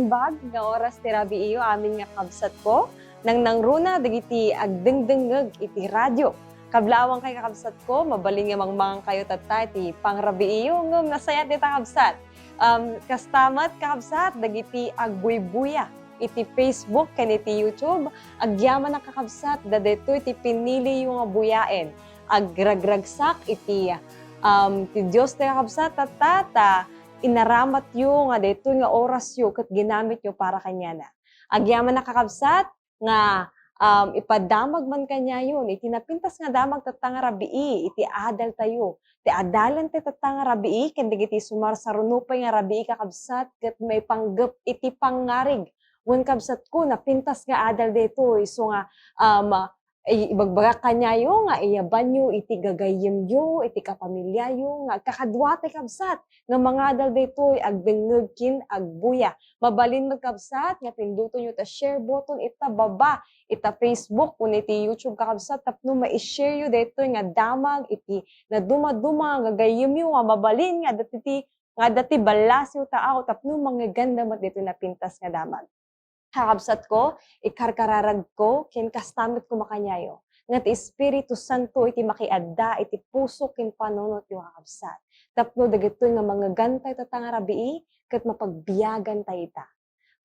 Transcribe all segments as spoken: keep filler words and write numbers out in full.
Naimbag nga oras ti rabiiyo amin nga kabsatko, nangnangruna dagiti agdengdengngeg iti radio. Kablaawankayo kakabsatko, mabalin nga mangmangankayo tatta iti pangrabiiyo, ngem nasayaat dita kabsat. Um, kasta met kakabsat, dagiti agbuybuya iti Facebook ken iti YouTube, agyamanak kakabsat, da daytoy ti piniliyo nga buyaen. Agragragsak iti, um, ti Dios ti kakabsat, tatta, ta inaramatyo nga daytoy nga orasyo ket ginamityo para kaniana. Agyamanak kakabsat nga, um, ipadamag man kaniayon iti napintas nga damag tatta nga rabii iti adaltayo. Ti adalen ti tatta nga rabii ken dagiti sumarsaruno pay nga rabii kakabsat ket maipanggep iti pangngarig. Wen kabsatko, napintas nga adal daytoy isu nga, um, ay, ibagbagak kaniayo nga iyabanyo iti gagayyemyo, iti kapamiliayo, nga agkakadua ti kabsat nga mangadal daytoy agdengngeg ken agbuya. Mabalin met kabsat nga pindutonyo ta share button ita baba, ita Facebook, wenno iti YouTube kakabsat tapno mai-shareyo daytoy nga damag iti nadumaduma nga gagayyemyo nga mabalin nga adda ti, nga adda ti ballasiw taaw tapno mangngeganda met daytoy napintas nga damag. Kakabsatko, ikarkararagko, ken kasta met koma kaniayo, nga ti Espiritu Santo iti makiadda iti puso ken panunotyo, kakabsat. Tapno dagitoy nga mangngegantayo tatta nga rabii, ket mapagbiagantay ita.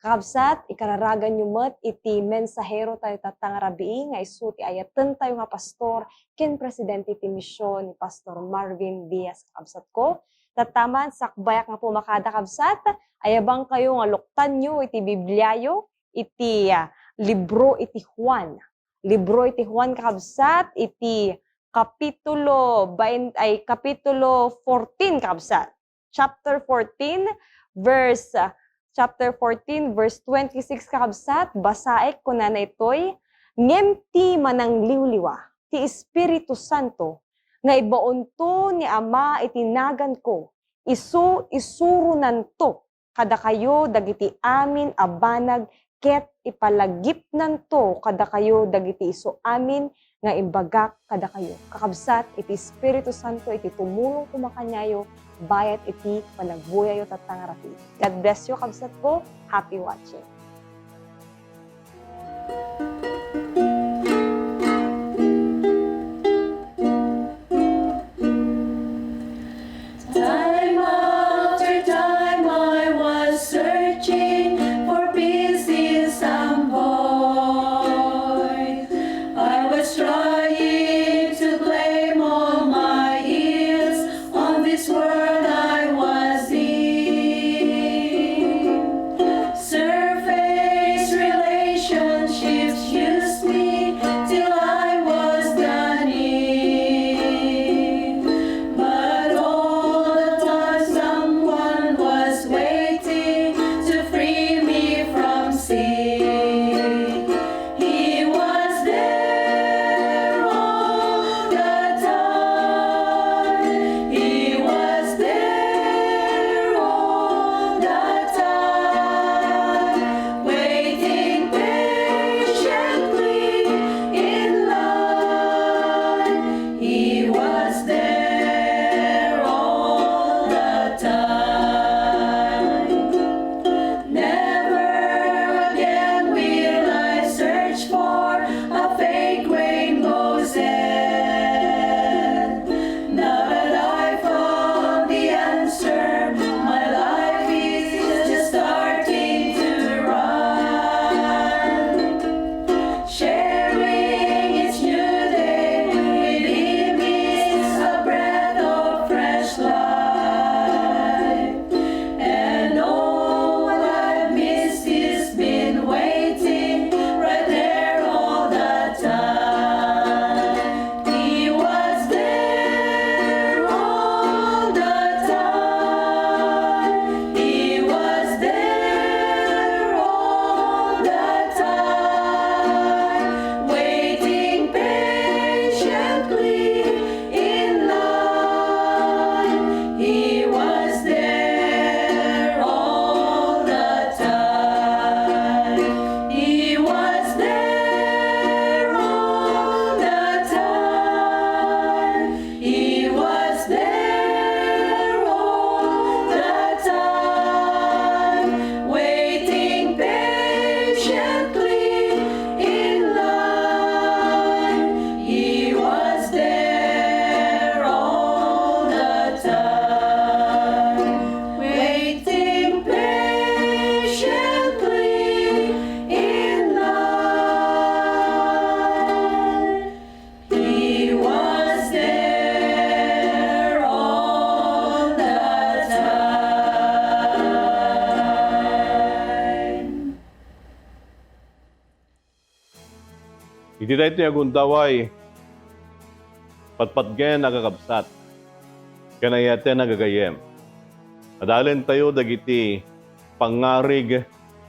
Kakabsat, ikararaganyo met iti mensahero tayo tatta nga rabii nga isu ti ayatentayo nga pastor ken presidente ti mision ni Pastor Marvin Diaz, kakabsatko. Tatta man, sakbayak nga pumakada, kabsat, ayabangkayo nga luktanyo iti Bibliayo iti, ah, libro iti Juan. Libro iti Juan, kabsat, iti kapitulo bain-, ay, kapitulo fourteen, kabsat. Chapter fourteen, verse, ah, chapter fourteen, verse twenty-six, kabsat, basaek, kunana itoy, "Ngem ti manangliwliwa, ti Espiritu Santo, nga ibaonto ni Ama iti naganko, isu isuronanto kadakayo dagiti amin a banag ket ipalagipnanto kadakayo dagiti isu amin nga imbagak kadakayo." Kakabsat, iti Espiritu Santo iti tumulong koma kaniayo bayat iti panagbuyayo tatta nga rabii. God bless you, kabsatko. Happy watching. Time after time I was searching for peace in some void. I was trying to blame all my ills on this world I was in. Surface Iti daytoy nga gundaway, patpatgen a kakabsat, ken ay-ayaten a gagayyem, adalentayo dagiti pangngarig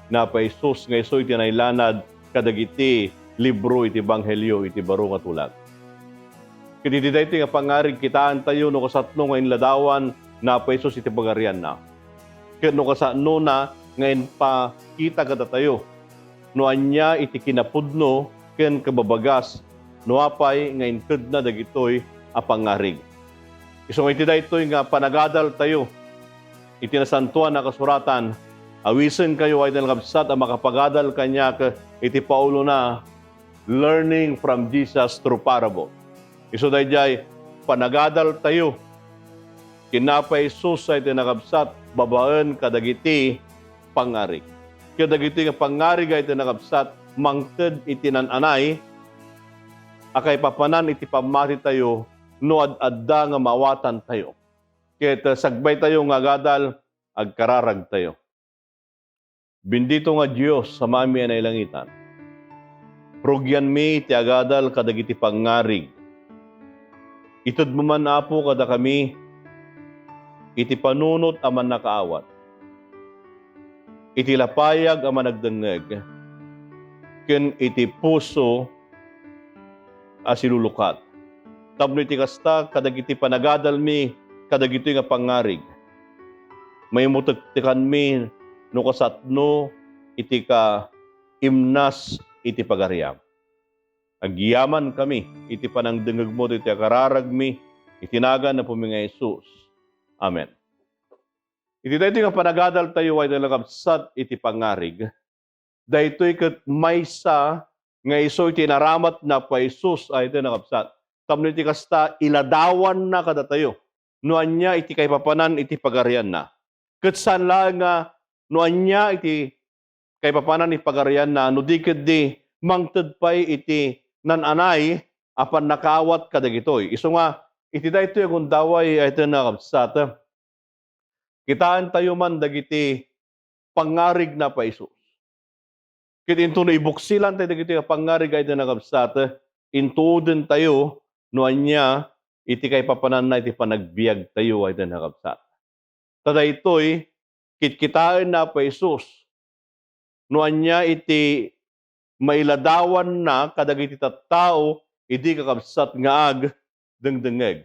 ni Apo Jesus nga isu iti nailanad kadagiti libro iti Ebanghelio iti baro nga tulag. Ket iti daytoy nga pangngarig, kitaentayo no kasano nga inladawan ni Apo Jesus iti Pagarianna, ket no kasanona nga impakita kadatayo no ania iti kinapudno ken kababagas no apay nga intedna dagitoy a pangngarig. Isu nga iti daytoy nga panagadaltayo iti Nasantoan a Kasuratan, awisenkayo, ay kakabsat, a makapagadal kaniak iti paulona, Learning from Jesus Through Parable. Isu daydiay panagadaltayo ken ni Apo Jesus, ay kakabsat, babaen kadagiti pangngarig. Ket dagitoy nga pangngarig, ay kakabsat, mangted iti nan-anay a kaipapanan iti pammatitayo no ad-adda nga maawatantayo. Ket, uh, sagbaytayo nga agadal, agkararagtayo. Bendito nga Dios, Amami a nailangitan, rugianmi ti agadal kadagiti pangngarig. Itedmo man, Apo, kadakami iti panunot a mannakaawat, iti lapayag a managdengngeg, ken iti puso a silulukat. Tapno iti kasta, kadagiti panagadalmi kadagitoy nga pangngarig, maimutektekanmi no kasano iti kaimnas iti pagariam. Agyamankami iti panangdengngegmo ditoy a kararagmi, iti nagan ni Apomi nga Jesus. Amen. Iti daytoy nga panagadaltayo, ay kakabsat, iti pangngarig, daytoy ket maysa nga isu iti inaramat ni Apo Jesus, ay kakabsat. Tapno iti kasta, iladawanna kadatayo no ania iti kaipapanan iti pagarianna. Ket saan laeng nga no ania iti kaipapanan iti pagarianna, no di ketdi mangted pay iti nan-anay a pannakaawat kadagitoy. Isu nga, iti daytoy a gundaway, ay kakabsat, kitaentayo man dagiti pangngarig ni Apo Jesus. Ket intono ibuksilantayo dagitoy a pangngarig, ay kakabsat, intuodentayo no ania iti kaipapananna iti panagbiagtayo, ay kakabsat. Ta daytoy, kitkitaen ni Apo Jesus no ania iti mailadawanna kadagiti tattao idi, kakabsat, nga agdengdengngeg.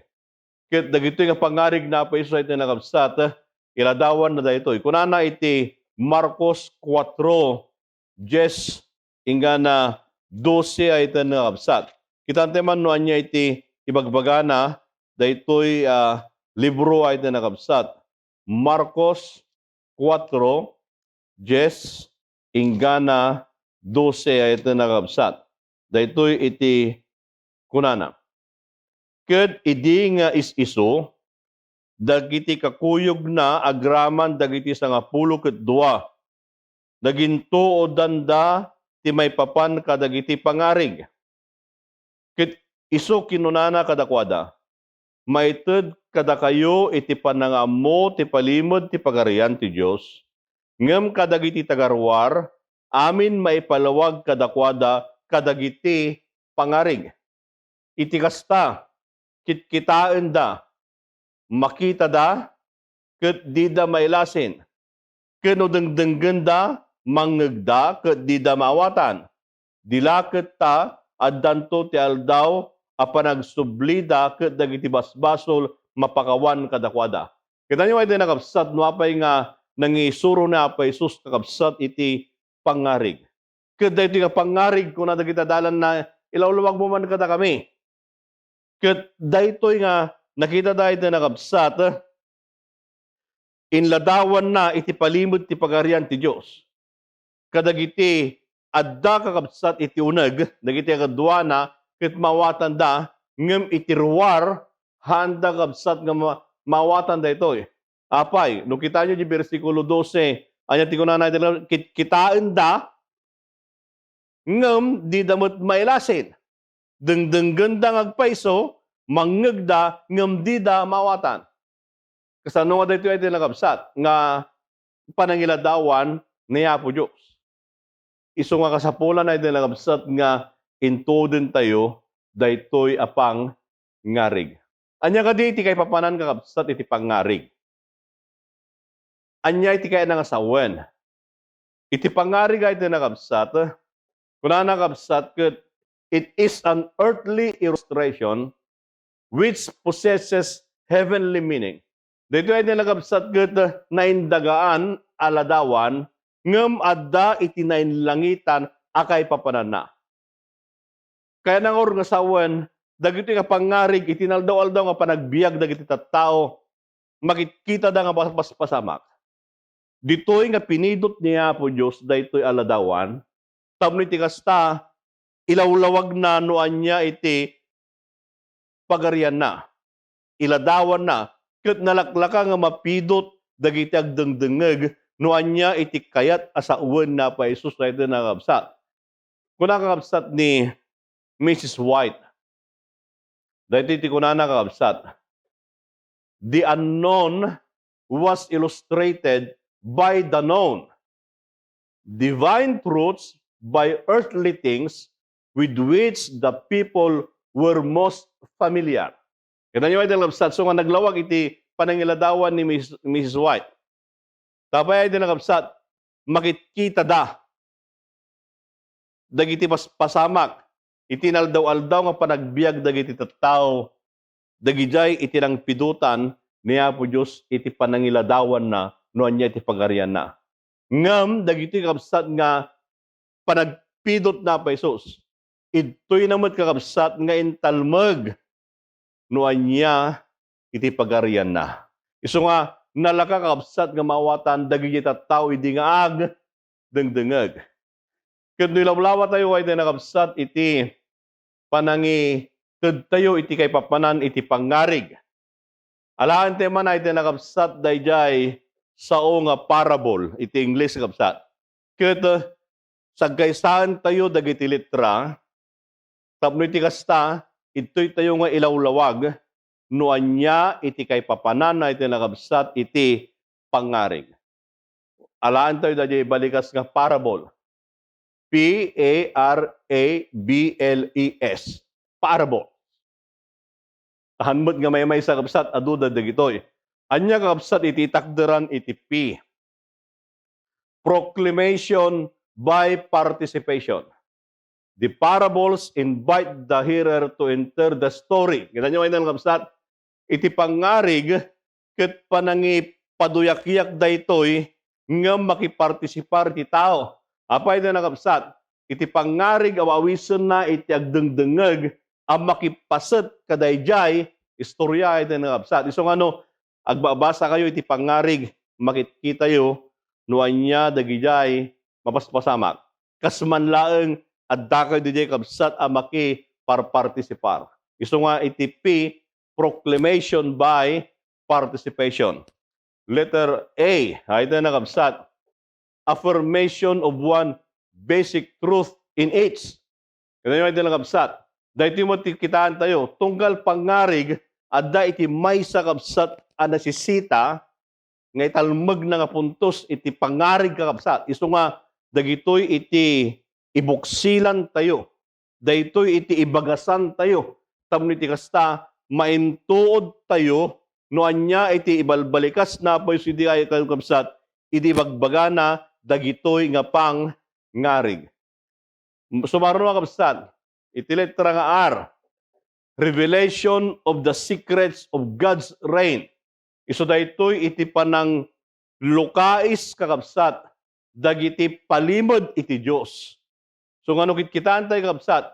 Ket dagitoy nga pangngarig ni Apo Jesus, ay kakabsat, iladawanna daytoy. Kunana iti Marcos kuatro, dies inggana dose, ay kakabsat. Kitaentayo man no ania iti ibagbagana daytoy a libro, ay kakabsat. Marcos kuatro, dies inggana dose, ay kakabsat. Daytoy iti kunana, ket idi nga is-isu, dagiti kakuyogna agraman dagiti sangapulo ket dua, nagintuodanda ti maipapan kadagiti pangngarig. Ket isu kinunana kadakuada, "Maited kadakayo iti panangaammo ti palimed ti Pagarian ti Dios, ngem kadagiti tagaruar, amin maipalawag kadakuada kadagiti pangngarig." Iti kasta, kitkitaenda, makitada, ket dida mailasin. Ken no dengdenggenda, mangngegda, ket dida maawatan. Dilaketta, addanto ti aldaw a panagsublida, ket dagiti basbasol mapakawan kadakuada. Kitaenyo, ay kakabsat, no apay nga nangisuro ni Apo Jesus, kakabsat, iti pangngarig. Ket daytoy nga pangngarig, kuna dagiti adalanna, ilawlawagmo man kadakami. Ket daytoy nga nakitada, ay kakabsat, inladawanna iti palimed ti Pagarian ti Dios kadagiti adda, kakabsat, iti uneg, dagiti agaduana ket maawatanda, ngem iti ruar, haanda, kakabsat, nga ma-, maawatan daytoy. Apay, no kitaenyo di bersikulo dose, ania ti kunana iti, kit-, kitaenda, ngem dida met mailasin. Dengdenggenda nga agpayso, mangngegda, ngem dida maawatan. Kasano nga daytoy, ay kakabsat, nga panangiladawan ni Apo Dios? Isu nga kasapulan, ay kakabsat, nga intuodentayo daytoy a pangngarig. Ania kadi ti kaipapanan, kakabsat, iti pangngarig? Ania iti kayatna nga sawen? Iti pangngarig ay ti nakabsat, kunana, kabsat, ket, "It is an earthly illustration which possesses heavenly meaning." Daytoy ay ti nakabsat ket naindagaan a ladawan, ngem adda iti nainlangitan a kaipapananna. Kayatna ngarud nga sawen, dagitoy nga pangngarig iti inaldaw-aldaw nga panagbiag dagiti tattao, makitkitada nga bas-, baspasamak. Ditoy nga pinidot ni Apo Dios daytoy a ladawan, tapno iti kasta, ilawlawagna no ania iti pagarianna. Iladawanna, ket nalaklaka nga mapidot dagiti agdengdengngeg no ania iti kayat a sawen ni Apo Jesus daytoy, nakabsat. Kuna, kakabsat, ni Missus White, daytoy ti kunana, kakabsat, "The unknown was illustrated by the known, divine truths by earthly things with which the people were most familiar." Kitaenyo, ay ti nakabsat, so nga naglawag iti panangiladawan ni Miss, Missus White. Apay ay ti nakabsat, makitkitada dagiti paspasamak iti inaldaw-aldaw nga panagbiag dagiti tattao, dagidiay iti nangpidotan ni Apo Dios iti panangiladawanna no ania ti pagarianna. Ngem dagitoy, kabsat, nga panagpidot ni Apo Jesus, idtoyna met, kakabsat, nga intalmeg no ania iti pagarianna. Isu nga, nalaka, kakabsat, nga maawatan dagiti tattao idi nga agdengdengngeg. Ket no ilawlawatayo, ay ti nakabsat, iti panangitedtayo iti kaipapanan iti pangngarig. Alaentayo man, ay ti nakabsat, daydiay sao nga parable iti Ingles, kabsat. Ket, eh, sagkaysaentayo dagiti letra, tapno iti kasta, idtoytayo nga ilawlawag no ania iti kaipapanan, ay ti nakabsat, iti pangngarig. Alaentayo daydiay balikas nga parable. P A R A B L E S. Parable. Saan met nga maymaysa, kabsat, a duda dagitoy. Ania, kakabsat, iti itakderan iti P? Proclamation by participation. The parables invite the hearer to enter the story. Kitaenyo, ay ti nakabsat, iti pangngarig ket panangipaduyakyak daytoy ngem makipartisipar ti tao. Apay ti nakabsat? Iti pangngarig a awisenna iti agdengdengngeg a makipaset kadaydiay istorya, ay ti nakabsat. Isu nga no agbabasakayo iti pangngarig, makitkitayo no ania dagidiay mapaspasamak. Kas man laeng, addakayo didiay, kabsat, a makiparpartisipar. Isu nga iti P, proclamation by participation. Letter A, ay ti nakabsat, affirmation of one basic truth in each. Kitaenyo, ay ti nakabsat, daytoy met ti kitaentayo, tunggal pangngarig, adda iti maysa, kabsat, a nasisita nga italmegna nga puntos iti pangngarig, kakabsat. Isu nga dagitoy iti ibuksilantayo, daytoy iti ibagasantayo, tapno iti kasta, maintuodtayo no ania iti ibalbalikas ni Apo Dios idi, ay, kakabsat, idi ibagbagana dagitoy nga pangngarig. Sumaruno, kakabsat, iti letra nga R, revelation of the secrets of God's reign. Isu daytoy iti pananglukais, kakabsat, dagiti palimed iti Dios. So, nga no kitkitaentayo, kakabsat,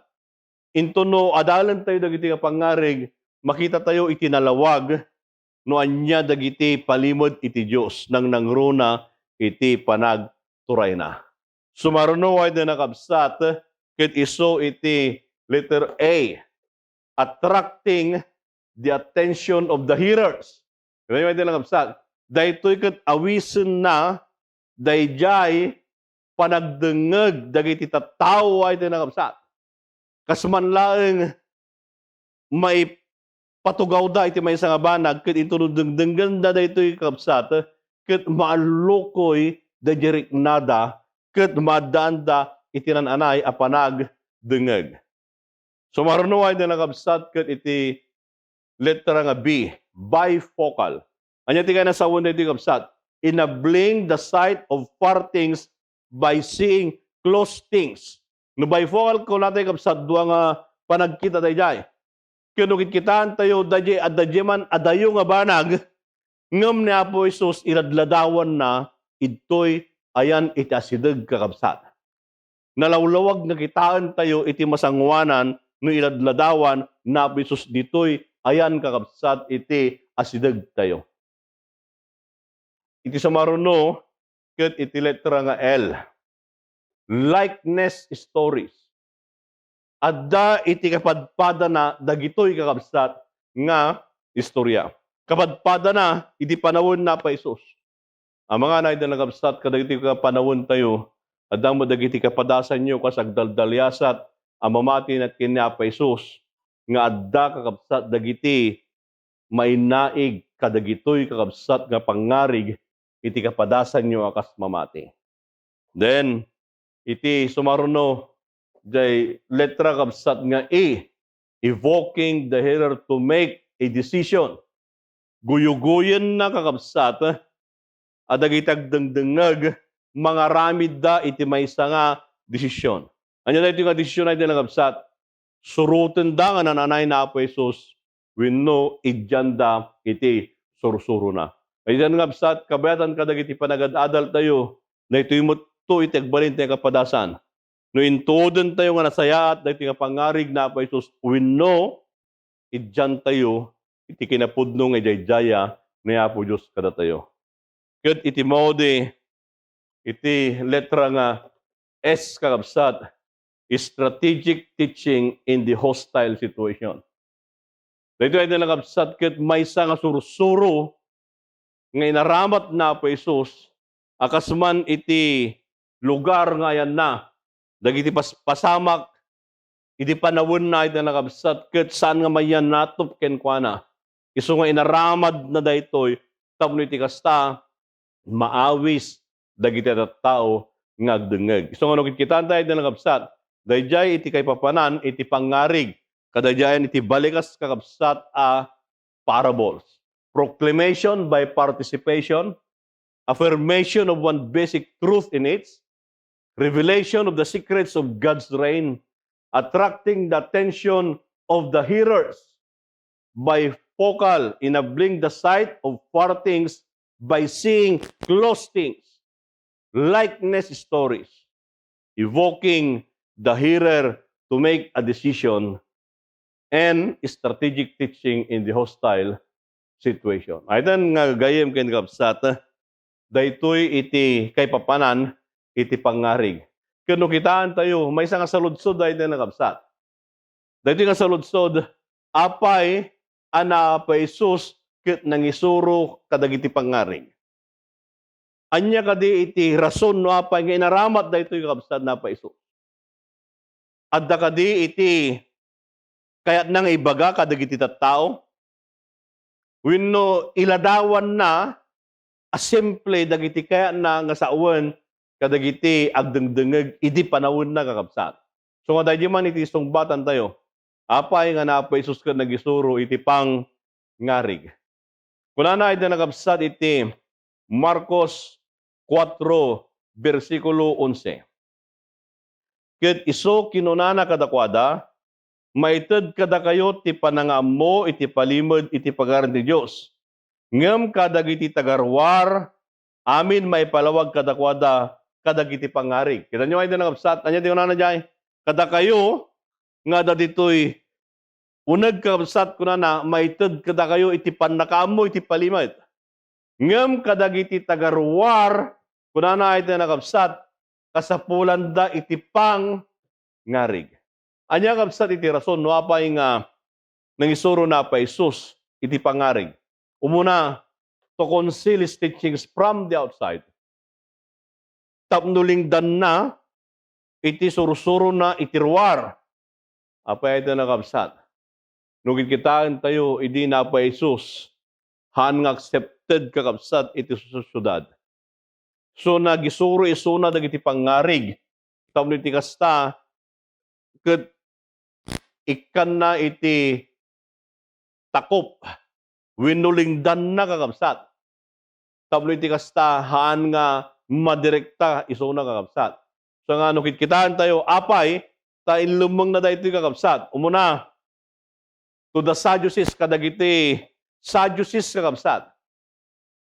inton no adalentayo dagiti nga pangngarig, makitatayo iti nalawag no ania dagiti palimed iti Dios, nangnangruna iti panagturayna. Sumaruno, ay ti nakabsat, ket isu iti letter A, attracting the attention of the hearers. Kitaenyo, ay ti nakabsat, daytoy ket awisenna daydiay panagdengngeg dagiti tattao, ay ti nakabsat. Kas man laeng maipatugawda iti maysa nga banag, ket inton no dengdenggenda daytoy, kabsat, ket maallukoy daydiay riknada, ket maaddaanda iti naan-anay a panagdengngeg. Sumaruno ay da nakabsat ket iti letra nga B, bifocal. Ania ti kayatna sawen daytoy, kabsat? Enabling the sight of far things by seeing close things. No bifocal, kunatayo, kabsat, dua nga panagkita daydiay. Ket no kitkitaentayo, daydiay, adda diay man adayo nga banag, ngem ni Apo Jesus, iladladawanna idtoy ayan iti asideg, kakabsat. Nalawlawag nga kitaentayo iti masangoanan no iladladawan ni Apo Jesus ditoy ayan, kakabsat, iti asidegtayo. Iti sumaruno ket iti letra nga L, likeness stories. Adda iti kapadpadana dagitoy, kakabsat, nga istorya. Kapadpadana iti panawen ni Apo Jesus. Amangan ay da nakabsat kadagiti kapanawentayo, adda met dagiti kapadasanyo kas agdaldaliasat a mamati ken ni Apo Jesus, nga adda, kakabsat, dagiti mainaig kadagitoy, kakabsat, nga pangngarig iti kapadasanyo a kas mamati. Then, iti sumaruno, jay letra, kabsat, nga E, evoking the hearer to make a decision. Guyugoyenna, kakabsat, a dagiti agdengdengngeg, mangaramidda iti maysa nga desisyon. Ania daytoy nga desisyon ay di nakabsat? Surotenda nga naan-anay ni Apo Jesus wenno idianda iti sursurona. Ay di nakabsat, kabayatan kadagiti panagad-adaltayo, daytoy met to iti agbalin ti kapadasan. No intuodentayo nga nasayaat daytoy nga pangngarig ni Apo Jesus wenno idiantayo iti kinapudno nga idiaydiaya ni Apo Dios kadatayo. Ket iti maudi, iti letra nga S, kakabsat, strategic teaching in the hostile situation. Daytoy ay nakabsat ket maysa nga sursuro nga inaramat ni Apo Jesus a kas man iti lugar nga ayanna dagiti pas-, pasamak idi panawenna iti nakabsat ket saan nga mayan natop kenkuana. Isu nga inaramadna daytoy tapno iti kasta, maawis dagiti tattao nga agdengngeg. Isu nga no kitkitaentayo iti nakabsat, daydiay iti kaipapanan iti pangngarig, kadaydiayen iti balikas, kakabsat, a parables. Proclamation by participation, affirmation of one basic truth in it, revelation of the secrets of God's reign, attracting the attention of the hearers, bifocal, enabling the sight of far things by seeing close things, likeness stories, evoking the hearer to make a decision, and strategic teaching in the hostile situation. Ay, dayta nga gayyem ken kabsat, daytoy iti kaipapanan iti pangngarig. Ket no kitaentayo, maysa nga saludsod dayta nga kabsat. Daytoy nga saludsod, apay a ni Apo Jesus ket nangisuro kadagiti pangngarig? Ania kadi iti rason no apay nga inaramat daytoy, kakabsat, ni Apo Jesus? Adda kadi iti kayatna nga ibaga kadagiti tattao? Wenno iladawanna a simple dagiti kayatna nga sawen kadagiti agdengdengngeg idi panawenna, kakabsat? So nga daydi man iti sungbatantayo, apay nga ni Apo Jesus ket nagisuro iti pangngarig? Kunana iti nakabsat iti Marcos kuatro, bersikulo onse. Ket isu kinunana kadakuada, "Maited kadakayo ti panangaammo iti palimed iti pagarian ti Dios. Ngem kadagiti tagaruar, amin maipalawag kadakuada kadagiti pangngarig." Kitaenyo, ay, di nakabsat. Ania ti kunana diay? Kadakayo nga adda ditoy uneg, kakabsat, kunana, maited kadakayo iti pannakaammo iti palimed. Ngem kadagiti tagaruar, kunana iti nakabsat, kasapulanda iti pangngarig. Ania, kabsat, iti rason no apay nga nangisuro ni Apo Jesus iti pangngarig? Umuna, to conceal his teachings from the outside. Tapno lingdanna iti sursurona iti ruar. Apay iti nakabsat? No kitkitaentayo, idi ni Apo Jesus, haan nga accepted, kakabsat, iti su-, siudad. So, nagisuro isuna dagiti pangngarig. Tapno iti kasta, ket ikkanna iti takop wenno lingdanna, kakabsat. Tapno iti kasta, haan nga madirekta isuna, kakabsat. So nga, no kitkitaentayo, apay ta inlemmengna daytoy, kakabsat? Umuna, to the Sadducees, kadagiti Sadducees, kakabsat.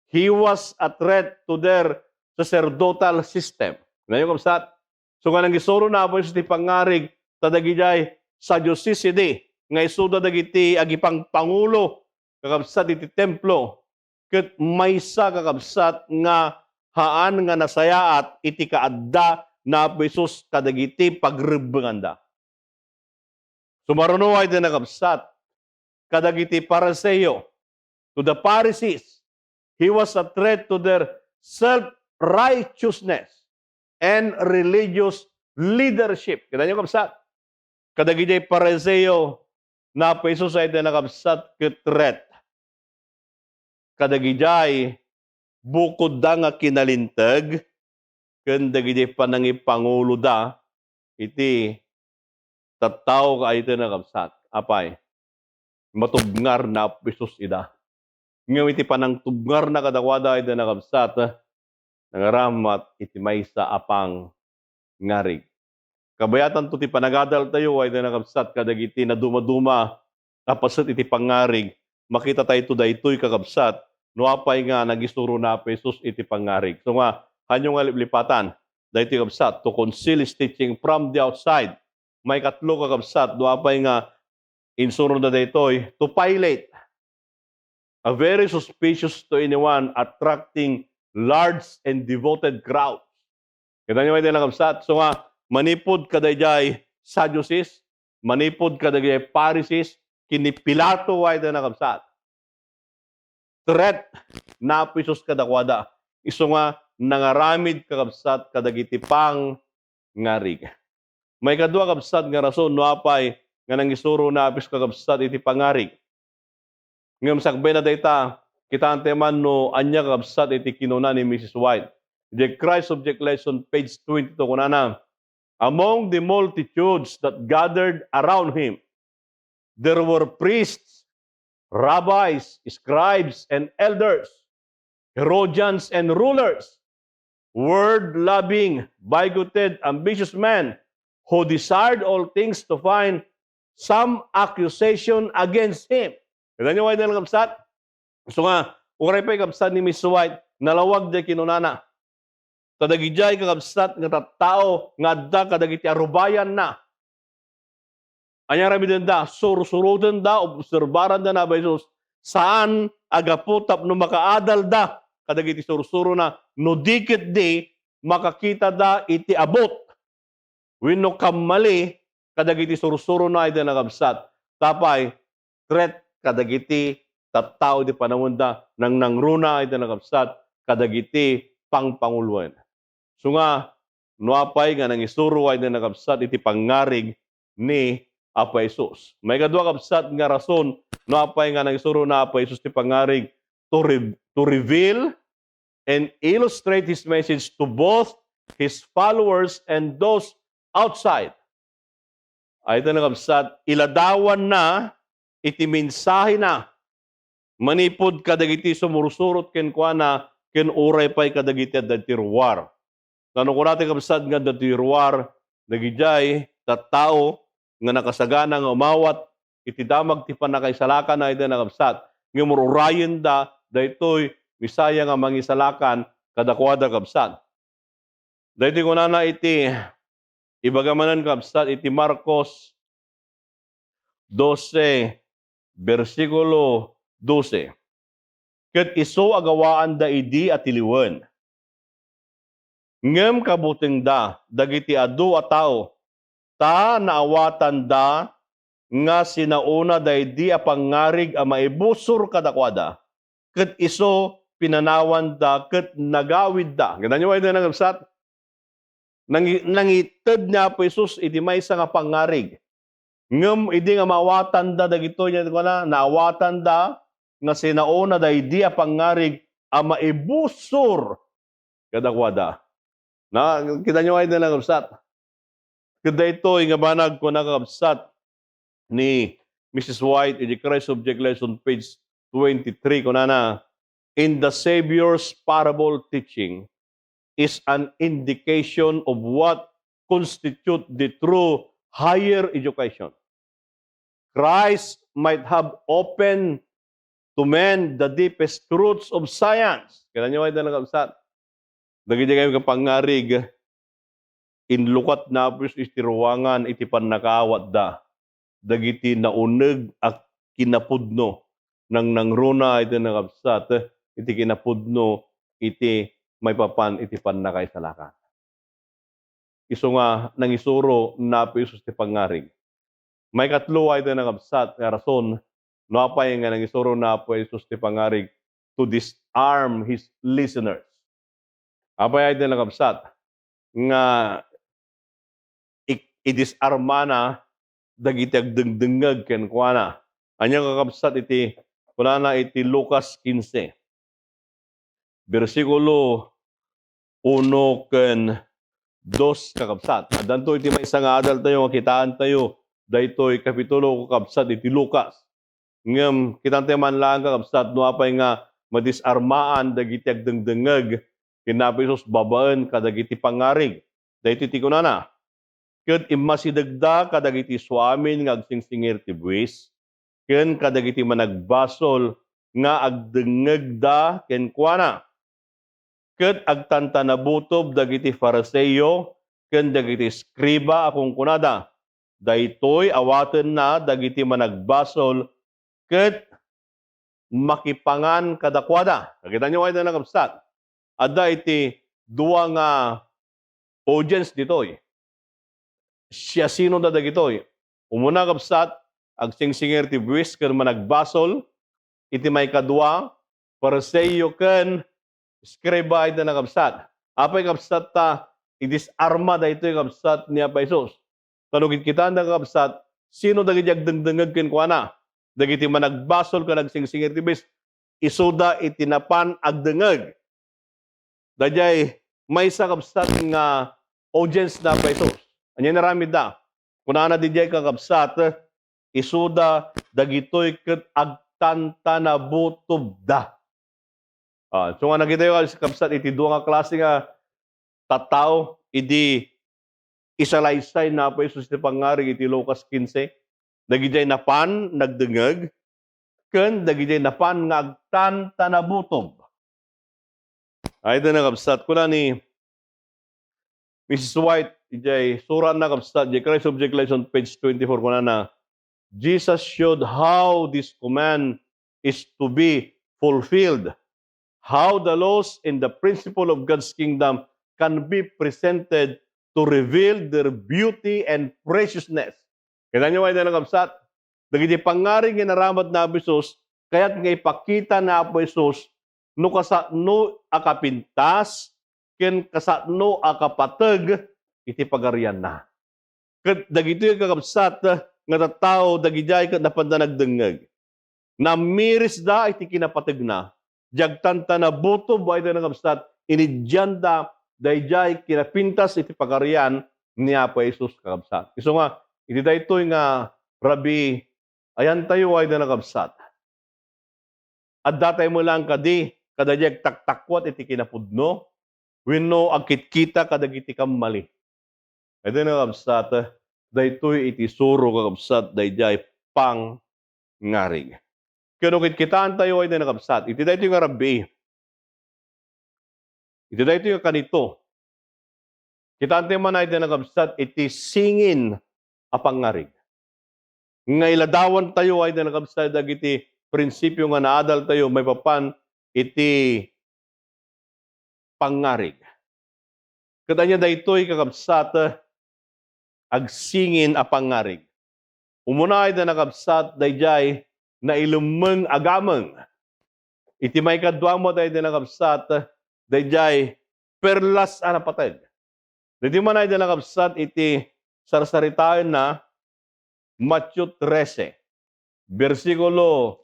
He was a threat to their sacerdotal system. Ngayon, kabsat, so nga nangisurona Apo Jesus ti pangngarig, ta dagidiay Sadducees idi nga isuda dagiti agipangpangulo, kakabsat, iti templo, ket maysa, kakabsat, nga haan nga nasayaat iti kaadda ni Apo Jesus kadagiti pagrebbenganda. Sumaruno ay ti nakabsat kadagiti Pariseo, to the Pharisees. He was a threat to their self-righteousness and religious leadership. Kita niyo, kabsat? Kadagiti Pariseo, ni Apo Jesus ay ti nakabsat ket threat. Kadagidiay, bukodda nga kinalinteg ken dagiti panangipanguloda iti tattao ket ay ti nakabsat. Apay, matubngar ni Apo Jesus ida. Ngem iti panangtubngarna kadakuada ay ti nakabsat, nangaramat iti maysa a pangngarig. Kabayatanto ti panagadaltayo ay ti nakabsat kadagiti nadumaduma a paset iti pangngarig. Makitatayto daytoy, kakabsat, no apay nga nangisuro ni Apo Jesus iti pangngarig. So nga, hanyo nga liplipatan daytoy, kabsat, to conceal his teaching from the outside. Maikatlo, kakabsat, no apay nga insuroda daytoy, to Pilate, a very suspicious to anyone attracting large and devoted crowds. Kita niyo, ay ti nakabsat? So nga, manipud kadaydiay Sadducees, manipud kadaydiay Pharisees, ken ni Pilato, ay ti nakabsat. Threat ni Apo Jesus kadakuada. Isu nga nangaramid, kakabsat, kadagiti pangngarig. Maikadua, kabsat, nga rason no apay nga nangisuro ni Apo Jesus, kakabsat, iti pangngarig. Ngem sakbayna dayta, kitaentayo man no ania, kakabsat, iti kinuna ni Missus White. The Christ Object Lesson, page twenty-two, kunana, "Among the multitudes that gathered around him, there were priests, rabbis, scribes, and elders, Herodians, and rulers, world-loving, bigoted, ambitious men who desired all things to find some accusation against him." Kita niyo, ay ti nakabsat? So nga, uray pay, kabsat, ni Miss White, nalawag ti kinunana. Ta dagidiay, kakabsat, nga tattao nga adda kadagiti arubayanna, ania aramidenda? Sursurotenda, obserbaranda ni Apo Jesus, saan a gapu tapno makaadalda kadagiti sursurona, no di ketdi makakitada iti abut wenno kammali kadagiti sursurona, ay ti nakabsat. Tapay, threat kadagiti tattao iti panaonda, nangnangruna, ay ti nakabsat, kadagiti pangpanguloen. So nga, no apay nga nangisuro, ay ti nakabsat, iti pangngarig ni Apo Jesus. Maikadua, kabsat, nga rason no apay nga nangisuro ni Apo Jesus ti pangngarig, to re-, to reveal and illustrate his message to both his followers and those outside. Ay ta nakabsat, iladawanna iti mensahena manipud kadagiti sumursurot kenkuana ken uray pay kadagiti adda iti ruar. Nano kuna ti kabsat nga adda iti ruar, dagidiay tattao nga nakasagana nga umawat iti damag ti pannakaisalakan, ay ta nakabsat, ngem ur-urayenda daytoy Messiah nga mangisalakan kadakuada, kabsat. Daytoy kunana iti, ibaga manen, kabsat, iti Marcos dose, bersikulo dose, "Ket isu a gawaanda idi a tiliwen. Ngem kabutengda dagiti adu a tao, ta naawatanda nga sinaona daydi a pangngarig a maibusor kadakuada, ket isu pinanawanda ket nagawidda." Kita niyo, ay ti nakabsat? Nangi-, nangited ni Apo Jesus iti maysa nga pangngarig. Ngem idi nga maawatanda dagitoy, nia ti kuna, naawatanda nga sinaona daydi a pangngarig a maibusor kadakuada. Na, kita niyo, ay ti nakabsat? Ket daytoy nga banag, kuna, kakabsat, ni Missus White iti Christ Object Lesson, page twenty-three, kunana, "In the Savior's parable teaching is an indication of what constitute the true higher education." Christ might have opened to men the deepest truths of science. Kitaenyo, ay, kakabsat, dagiti kayo nga pangngarig, inlukat na Apo Jesus iti ruangan iti pannakaawatda dagiti nauneg a kinapudno, nangnangruna, ay, kakabsat, iti kinapudno iti maipapan iti pannakaisalakan. Isu nga nangisuro ni Apo Jesus ti pangngarig. Maikatlo, ay, kakabsat, nga rason no apay nga nangisuro ni Apo Jesus ti pangngarig, to disarm his listeners. Apay, ay, kakabsat, nga i-, idisarmana dagiti agdengdengngeg kenkuana. Ania, kakabsat, iti kunana iti Lucas quince, bersikulo uno ken dos, kakabsat. Addanto iti maysa nga adaltayo nga kitaentayo daytoy kapitulo, kakabsat, iti Lucas. Ngem kitaentayo man laeng, kakabsat, no apay nga madisarmaan dagiti agdengdengngeg ken ni Apo Jesus babaen kadagiti pangngarig. Daytoy ti kunana, "Ket immasidegda kadagiti suamin nga agsingsingir ti buis, ken kadagiti managbasol nga agdengngegda kenkuana. Ket agtantanabutob dagiti Fariseo ken dagiti eskriba a kunkunada, 'Daytoy awatenna dagiti managbasol ket makipangan kadakuada.'" Kakitaenyo, ay, kakabsat, adda iti dua nga audience ditoy. Siasinoda dagitoy? Umuna, kabsat, agsingsingir ti buis ken managbasol. Iti maikadua, Fariseo ken eskriba, ay, kakabsat. Apay, kabsat, ta idisarma daytoy, kabsat, ni Apo Jesus? Ta no kitkitaenda, kakabsat, sino dagiti agdengdengngeg kenkuana? Dagiti managbasol ken agsingsingir ti buis, isuda iti napan agdengngeg. Daydiay maysa, kabsat, nga audience ni Apo Jesus. Ania inaramidda? Kunana daydiay, kakabsat, "Isuda dagitoy ket agtantanabutobda." Ah, so nga nakitayo, kabsat, iti dua nga klase nga tattao idi isalaysay ni Apo Jesus ti pangngarig iti Lucas quince, dagidiay napan nagdengngeg, ken dagidiay napan nga agtantanabutob. Ay, kakabsat, kuna ni Missus White, idiay suratna, kabsat, idiay Christ Object Lesson, page twenty-four, kunana, "Jesus showed how this command is to be fulfilled, how the laws and the principle of God's kingdom can be presented to reveal their beauty and preciousness." Kitaenyo, ay, kakabsat, dagiti pangngarig nga inaramid ni Apo Jesus, kayat nga ipakita ni Apo Jesus no kasano a kapintas ken kasano a kapateg iti pagarianna. Ket dagitoy, kakabsat, nga tattao, dagidiay ket napanda nagdengngeg. Nammirisda iti kinapategna. Diay agtantanabutob, ay, kakabsat, inidianda daydiay kinapintas iti pagarian ni Apo Jesus, kakabsat. Isu nga, iti daytoy nga rabii, ayantayo, ay, kakabsat, addatayo met laeng kadi kadaydiay agtaktakuat iti kinapudno wenno agkitkita kadagiti kammali? Ay, kakabsat, daytoy iti suro, kakabsat, daydiay pangngarig. Ket no kitkitaentayo, ay, kakabsat, iti daytoy nga rabii, iti daytoy nga kanito, kitaentayo man, ay, kakabsat, iti singin a pangngarig. Nga iladawantayo, ay, kakabsat, dagiti prinsipio nga naadaltayo maipapan iti pangngarig. Ket ania daytoy, kakabsat, agsingin a pangngarig? Umuna, ay, kakabsat, daydiay nailemmeng a gameng. Iti maikadua met, ay, kakabsat, daydiay perlas a napateg. Daytoy man, ay, kakabsat, iti sarsaritaenna, Mateo trese, bersikulo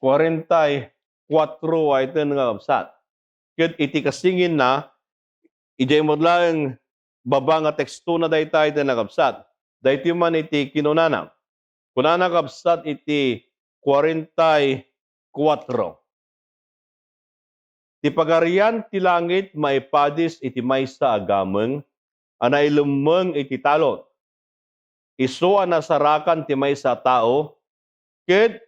kuarenta y kuatro, ay, kakabsat. Ket iti kasinginna, idiay met laeng baba nga tekstona dayta, ay, kakabsat. Daytoy man iti kinunana. Kunana, kabsat, iti kuarenta y kuatro, "Ti Pagarian ti langit maipadis iti maysa a gameng a nailemmeng iti talon. Isu a nasarakan ti maysa a tao, ket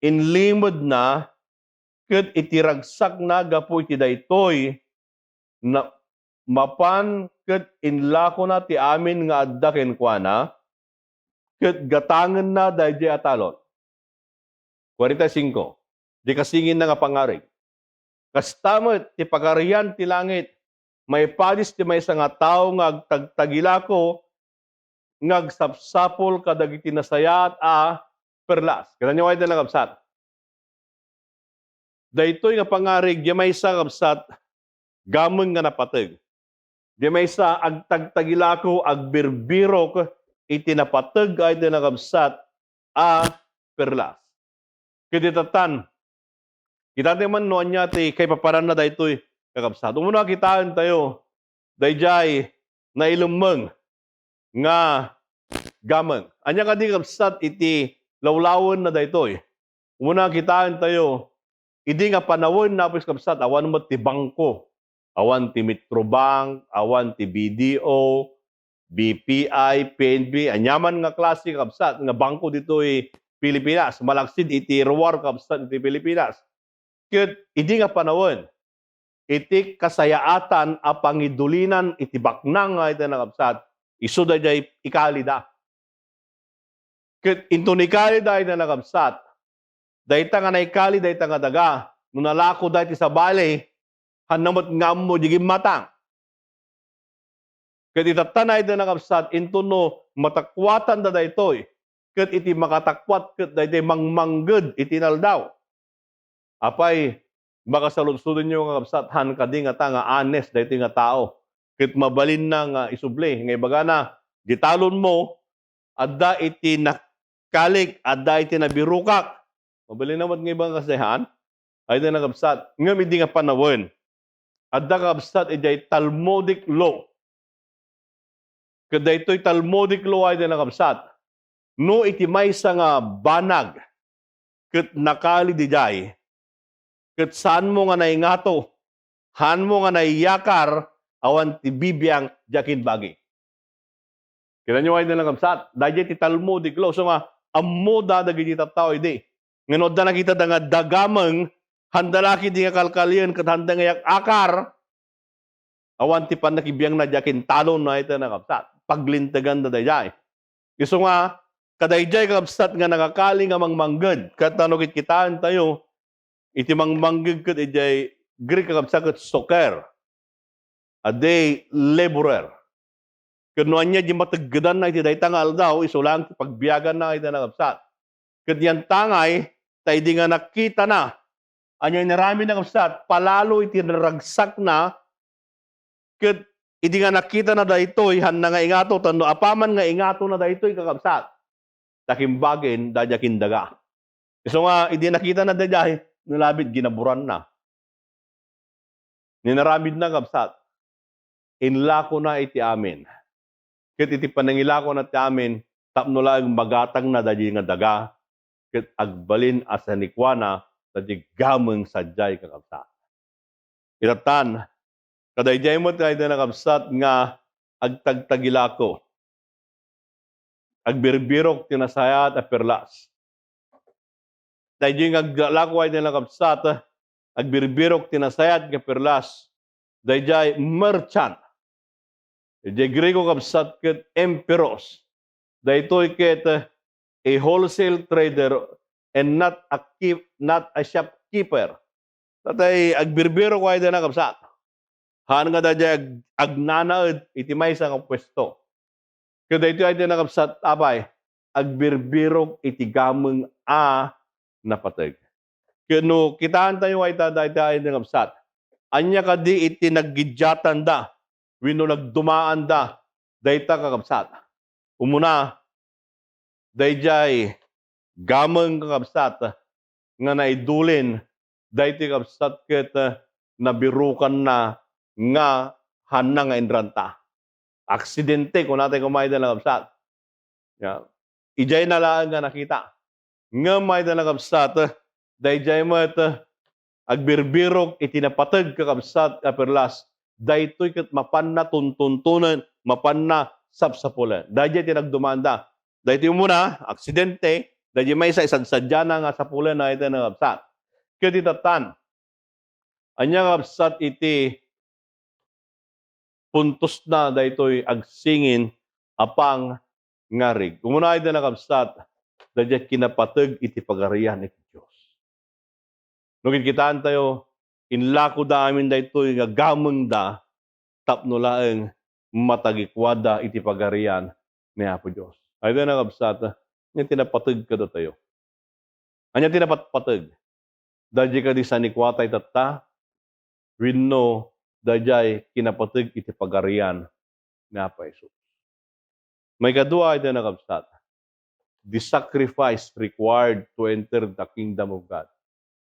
inlimedna, ket iti ragsakna gapu iti daytoy, na, mapan ket inlakona ti amin nga adda kenkuana, ket gatangenna daydiay a talon." Kuarenta y singko, di kasinginna nga pangarig. Kasta met ti Pagarian ti langit, maipadis ti maysa nga tao nga agtagtagilako, nga agsapsapul kadagiti nasayaat a perlas. Kitaenyo ay, kakabsat. Daytoy nga pangarig, di maysa, kabsat, gameng nga napateg. Di maysa, agtagtagilako, agbirbirok iti napateg ay, kakabsat, a perlas. Ket ita tan, kitaenyo man no ania ti kaipapananna daytoy, kakabsat. Umuna, kitaentayo daydiay nailemmeng nga gameng. Ania kadi, kabsat, iti lawlawenna daytoy? Umuna, kitaentayo, idi nga panawen, napis, kabsat, awan met ti bangko. Awan ti Metrobank, awan ti B D O, B P I, P N B, aniaman nga klase, kabsat, nga bangko ditoy Pilipinas, malaksid iti ruar, kabsat, iti Pilipinas. Ket idi nga panawen, iti kasayaatan a pangidulinan iti baknang nga iti nakabsat, isu daydiay ikalida. Ket inton ikalida iti nakabsat, dayta nga naikali, dayta nga daga, no nalako dayta sabali, hanna met nga ammo di gimmatang. Ket itatta, ay, dayta nakabsat, inton no matakuatanda daytoy, ket iti makatakuat ket daydiay mangmangged iti inaldaw. Apay, makasaludsodenyo nga kabsat, han kadi ngata nga honest daytoy nga tao. Ket mabalinna nga isubli, nga ibagana, di talonmo, adda iti nakalik, adda iti nabirukak. Mabalinna met nga ibagana kasdi han? Ay, dayta nakabsat. Ngem idi nga panawen, adda, kabsat, idiay Talmudic law. Ket daytoy Talmudic law ay, dayta nakabsat, no iti maysa nga banag ket nakali didiay, ket saanmo nga naingato, hanmo nga naiyakar, awan ti bibiang diay kimbagi. Kitaenyo ay, dayta nakabsat, daydiay ti Talmudic law, isu nga ammoda dagiti tattao idi. Ngem no adda nakitada nga dagameng, handa la ketdi nga kalkalien ket handa nga iyak-akar, awan ti pannakibiangna diay kintalonna, dayta nakabsat. Paglinteganda daydiay. Isu nga, kadaydiay, kakabsat, nga nakakali nga mangmangged. Ket no kitkitaentayo, iti mangmangged ket idiay Greek, kakabsat, ket soker. A day laborer. Ket no ania di mateggedanna iti dayta nga aldaw, isu laeng ti pagbiaganna, dayta nakabsat. Ket yantangay, ta idi nga nakitana, ania inaramidna, kabsat? Palalo iti naragsakna, ket idi nga nakitana daytoy, hanna nga ingato, tapno apaman nga ingatona daytoy, kakabsat, ta kimbagin, daydiay kindaga. Isu nga, idi nakitana daydiay, nalabit, ginaburanna. Inaramidna, kabsat, inlakona iti amin. Ket iti panangilakona ti amin, tapno laeng magatangna daydiay nga daga, ket agbalin a sanikuana daydiay gameng sadiay, kakabsat. Itatta, kadaydiay met, dayta nakabsat, nga agtagtagilako. Agbirbirok ti nasayaat a perlas. Daydiay nga aglalako, dayta nakabsat, agbirbirok ti nasayaat nga perlas. Daydiay merchant. Idiay Griego, kabsat, ket empiros. Daytoy ket, eh, a wholesale trader and not a keep-, not a shopkeeper. Tatay, agbirbirok, dayta nakabsat. Haan nga daydiay ag-, agnanaed iti maysa nga puesto. Ket daytoy, dayta nakabsat, apay, agbirbirok iti gameng a napateg. Ket no kitaentayo, dayta, dayta, dayta nakabsat, ania kadi iti naggiddiatanda wenno nagdumaanda dayta, kakabsat? Umuna, daydiay gameng, kakabsat, nga naidulin, daytoy, kabsat, ket nabirukanna nga hanna nga inranta. aksidente, kunatayo koma iti nakabsat. Ya. Idiay na laeng nga nakita. Ngem iti nakabsat, daydiay met, agbirbirok iti napateg kakabsat a perlas, daytoy ket mapanna tuntuntunen, mapanna sapsapulen. Daydiay ti nagdumanda. Daytoy umuna, aksidente, daydiay maysa, isadsadiana nga sapulen iti nakabsat. Ket iti tattan, ania nga kabsat iti puntosna daytoy agsingin a pangngarig? Umuna iti nakabsat, daydiay kinapateg iti Pagarian iti Dios. No kitaentayo, inlakoda amin daytoy nga gamengda tapno laeng matagikuada iti Pagarian ni Apo Dios. Iti nakabsat, ania ti napateg kadatayo? Ania ti napatpateg? Daydiay kadi sanikuata itatta? Wenno daydiay kinapateg iti Pagarian ni Apo Jesus? Maikadua iti nakabsat, the sacrifice required to enter the kingdom of God.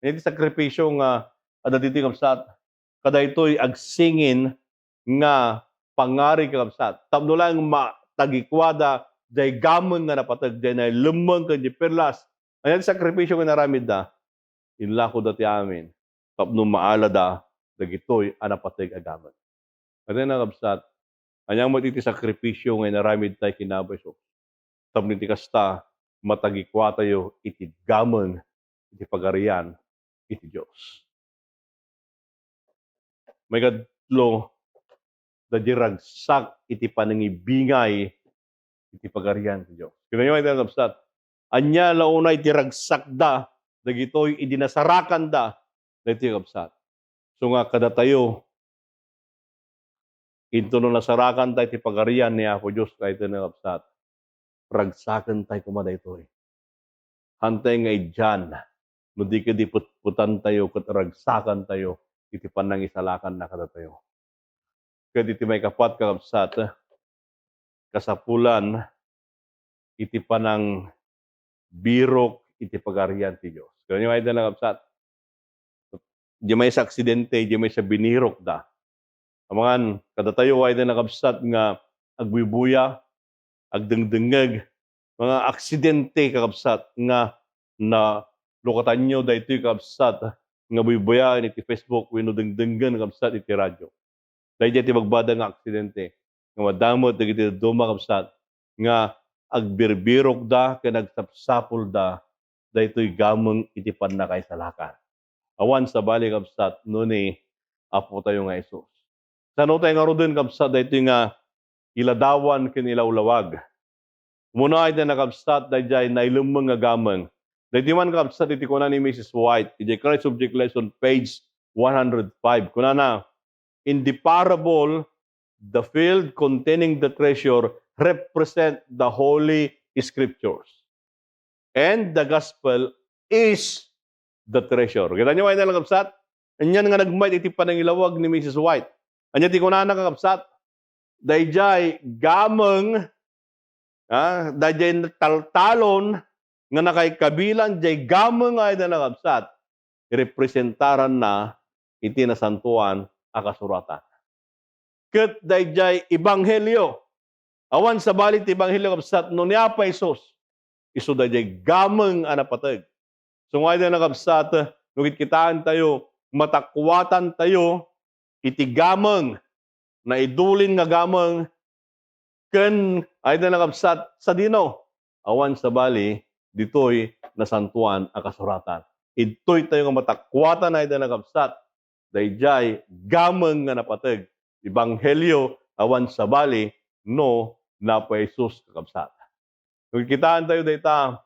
Ania ti sakripisio nga adda ditoy, kabsat? Kadaytoy agsingin nga pangngarig, kakabsat, tapno laeng matagikuada jay gameng nga napateg, jay nailemmeng ken jay perlas. Ania ti sakripisio nga inaramidda? Inlakoda ti amin tapno maalada dagitoy a napateg a gameng. Ania, kakabsat, ania met iti sakripisio nga inaramidtayo ken ni Apo Jesus tapno iti kasta, matagikuatayo iti gameng iti Pagarian iti Dios? Maikatlo, daydiay ragsak iti panangibingay iti Pagarian ti Dios. Kitaenyo iti nakabsat, ania la unay ti ragsakda dagitoy idi nasarakanda daytoy, kabsat? So nga kadatayo, intono nasarakanta iti Pagarian ni Apo Dios, iti nakabsat, ragsakentayo koma daytoy. Haantayo nga idian no di kadi petpetantayo ket ragsakantayo iti panangisalakanna kadatayo. Ket iti maikapat, kakabsat, kasapulan iti panangbirok iti Pagarian ti Dios. Kitaenyo iti nakabsat, diay maysa aksidente, diay maysa binirokda. Amangan, kadatayo iti nakabsat nga agbuybuya, agdengdengngeg, mga aksidente, kakabsat, nga nalukatanyo daytoy, kakabsat, nga buybuyaen iti Facebook wenno dengdenggen, kakabsat, iti radio. Daydiay ti bagbada nga aksidente nga madamot dagiti dadduma, kabsat, nga agbirbirokda ken agsapsapulda daytoy gameng iti pannakaisalakan. Awan sabali, kabsat, no ni Apotayo nga Jesus. Sanotayo ngaruden, kabsat, daytoy nga iladawan ken ilawlawag? Umuna iti nakabsat, daydiay nailemmeng nga gameng. Daytoy man, kabsat, iti kuna ni Missus White, iti Christ Object Lesson, page one hundred five. Kunana, "In the parable, the field containing the treasure represent the Holy Scriptures. And the gospel is the treasure." Kitaenyo iti nakabsat? Anian nga nagmait iti panangilawag ni Missus White? Ania ti kunana, kakabsat? Daydiay gameng, ah, daydiay taltalon nga nakaikabilan jay gameng iti nakabsat, representaranna iti Nasantoan a Kasuratan. Ket daydiay ebanghelio, awan sabali ti ebanghelio, kabsat, no ni Apo Jesus, isu daydiay gameng a napateg. So, nga iti nakabsat, no kitkitaentayo, matakuatantayo iti gameng, naidulin nga gameng, ken, iti nakabsat, sadino? Awan sabali ditoy Nasantoan a Kasuratan. Idtoytayo nga matakuatan, iti nakabsat, daydiay gameng nga napateg, ebanghelio, awan sabali no ni Apo Jesus, kakabsat. Kitaentayo dayta,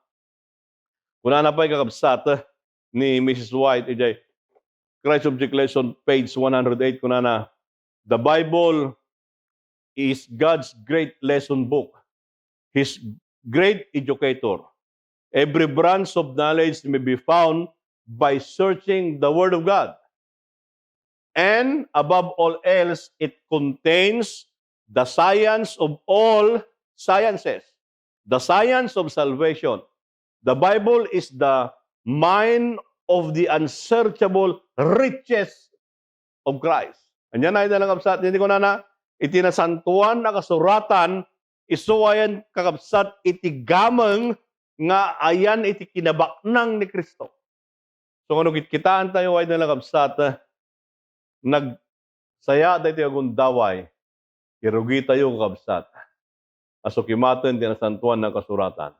kunana pay, kakabsat, ni Missus White, idiay Christ Object Lesson, page one hundred eight, kunana, "The Bible is God's great lesson book, his great educator. Every branch of knowledge may be found by searching the Word of God. And above all else, it contains the science of all sciences, the science of salvation. The Bible is the mine of the unsearchable riches of Christ." Ania, iti nakabsat, iti kunana, iti nasantoan a kasuratan, isu ayan, kakabsat, iti gameng nga ayan iti kinabaknang ni Cristo. So, no kitkitaentayo, ay na, kakabsat, nagsaya daytoy a gundaway, irugitayo, kakabsat, a sukimaten ti Nasantoan a Kasuratan.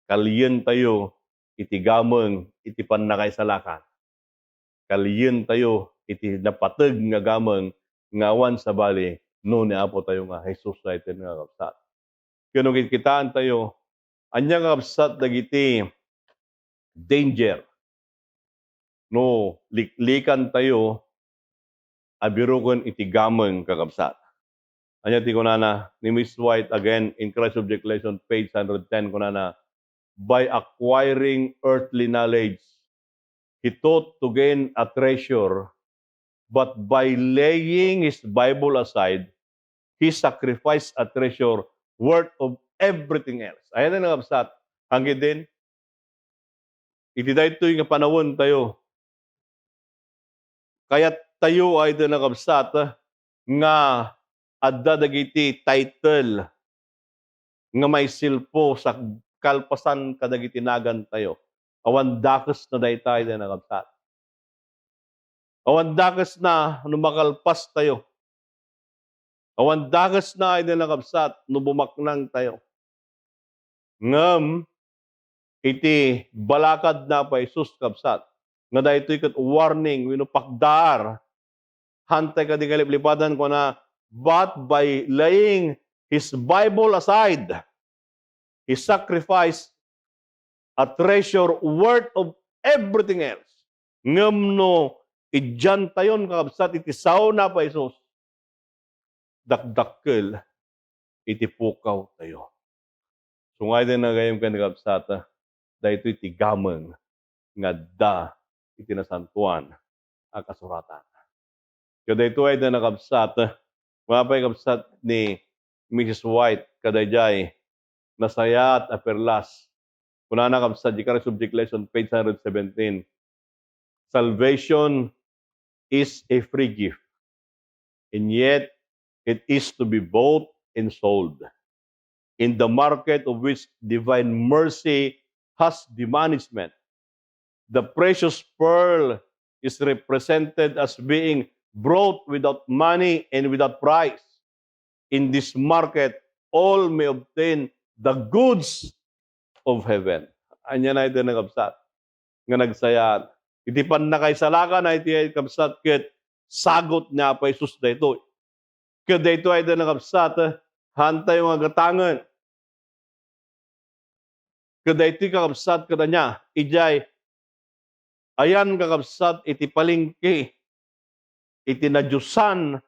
Kalientayo iti gameng iti pannakaisalakan. Kalientayo iti napateg nga gameng nga awan sabali no ni Apotayo nga Jesus daytoy, kakabsat. Ken no kitkitaentayo, ania, kakabsat, dagiti danger no liklikantayo a biroken iti gameng, kakabsat? Ania ti kunana ni Miss White, again, in Christ Object Lesson, page hundred ten, kunana, "By acquiring earthly knowledge, he thought to gain a treasure, but by laying his Bible aside, he sacrificed a treasure worth of everything else." Ayan na, kakabsat. Ang din, iti daytoy nga panawen tayo, kayat tayo, ay da, kakabsat, nga adda dagiti title nga maisilpo sa kalpasan kadagiti nagan tayo. Awan dakes na dayta, ay da, kakabsat. Awan dakes na no makalpas tayo. Awan dakes na, ay da, kakabsat, no bumaknang tayo. Ngem iti balakad na Apo Jesus, kabsat, nga daytoy ket warning wenno pakdaar, hantay kadi nga liplipadan, kuna, "But by laying his Bible aside, he sacrificed a treasure worth of everything else." Ngem no idiantayon, kakabsat, iti sao na Apo Jesus, dakdakkel iti pukaw tayo. Sungay din nga gayam ken, kakabsat, daytoy ti gameng nga adda iti Nasantoan a Kasuratan. Kadaytoy ay da, kakabsat, mapay, kabsat, ni Missus White kadaydiay nasayaat a perlas. Kunana, kabsat, di ka subject lesson, page hundred seventeen, "Salvation is a free gift, and yet it is to be bought and sold in the market of which divine mercy has the management. The precious pearl is represented as being brought without money and without price. In this market, all may obtain the goods of heaven." Ania na iti, kakabsat, nga nagsayaan? Iti pannakaisalakan na iti, kabsat, ket sagut ni Apo Jesus daytoy. Ket daytoy ay da, kakabsat, haantayo nga gatangen. Ket daytoy, kakabsat, ket ania, idiay ayan, kakabsat, iti palengke, iti nadiosan,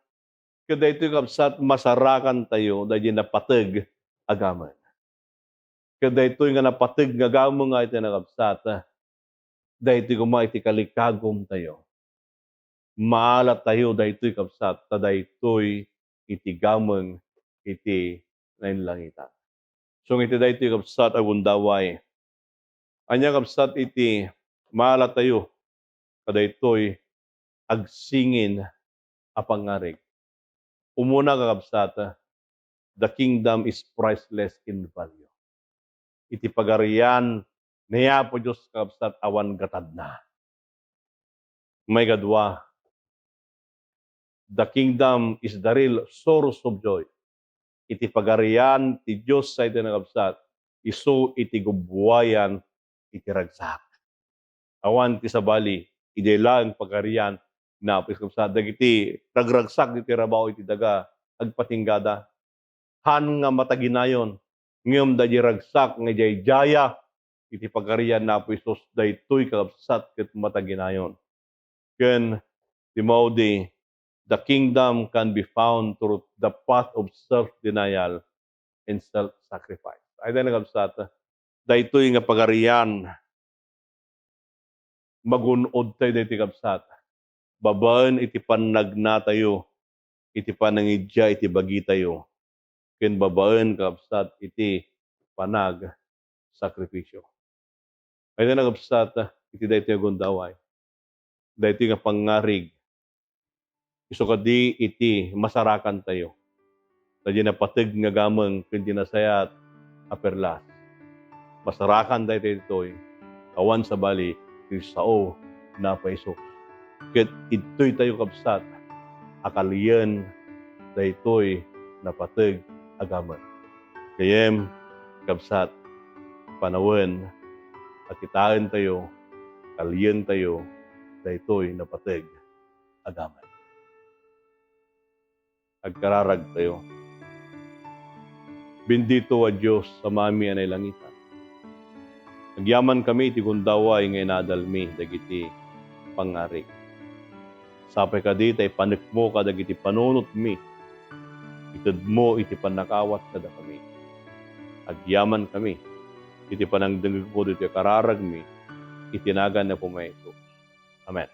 ket daytoy, kabsat, masarakantayo daydi napateg a gameng. Ket daytoy nga napateg nga gameng nga iti, kakabsat, daytoy koma iti kalikagumtayo. Maalatayo daytoy, kabsat, ta daytoy iti gameng iti nainlangitan. So, iti daytoy, kabsat, a gundaway, ania, kabsat, iti maalatayo kadaytoy agsingin a pangngarig? Umuna, kakabsat, the kingdom is priceless in value. Iti Pagarian ni Apo Dios, kakabsat, awan gatadna. Maikadua, the kingdom is the real source of joy. Iti Pagarian ti Dios, say ti, kakabsat, isu iti gubbuayan iti ragsak. Awan ti sabali, idiay laeng Pagarian ni Apo Dios, kabsat, dagiti ragragsak iti rabaw iti daga agpatinggada. Haan nga mataginayon, ngem daydi ragsak nga idiay daydiay iti Pagarian ni Apo Jesus, daytoy, kakabsat, ket mataginayon. Ken ti maudi, the kingdom can be found through the path of self-denial and self-sacrifice. Ay, daytoy, kakabsat, daytoy nga Pagarian, magun-odtayo daytoy, kabsat, babaen iti pannagnatayo, iti panangidia iti bagitayo, ken babaen, kabsat, iti panagsakripisio. Ay na, kabsat, iti daytoy a gundaway, daytoy nga pangngarig, isu kadi iti masarakantayo. ta diay napateg nga gameng ken diay nasayaat a perlas. Masarakan daytoy awan sabali ti sao nga Apo Jesus. Ket idtoy tayo, kabsat, a kaliyen daytoy napateg a gameng. Gayyem, kabsat, panawen a kitaen tayo, kaliyen tayo daytoy napateg a gameng. Agkararag tayo. Bendito a Dios, Amami a nailangitan. Agyamankami iti gundaway nga inadalmi dagiti pangngarig. Sapay kadi ta ipanekmo kadagiti panunotmi, itedmo iti pannakaawat kadakami. Agyamankami iti panangdengngegko ditoy kararagmi iti nagan ni Apomi a Jesus. Amen.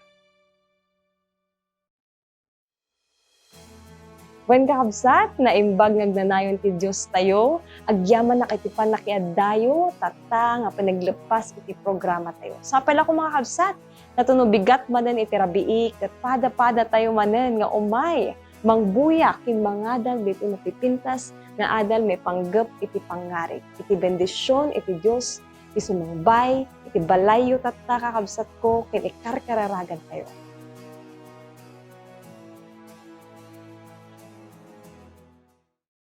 Wen, kakabsat, naimbag nga agnanayon ti Diostayo. Agyamanak iti pannakiaddayo tatta nga panagleppas iti programa tayo. Sapay la koma, kakabsat, ta no bigat manen iti rabii, ket pada-pada tayo manen nga umay, mangbuya ken mangadal ditoy napipintas nga adal maipanggep iti pangngarig, iti bendision iti Dios ti sumangbay iti balayyo tatta, kakabsatko, ken ikarkararagan tayo.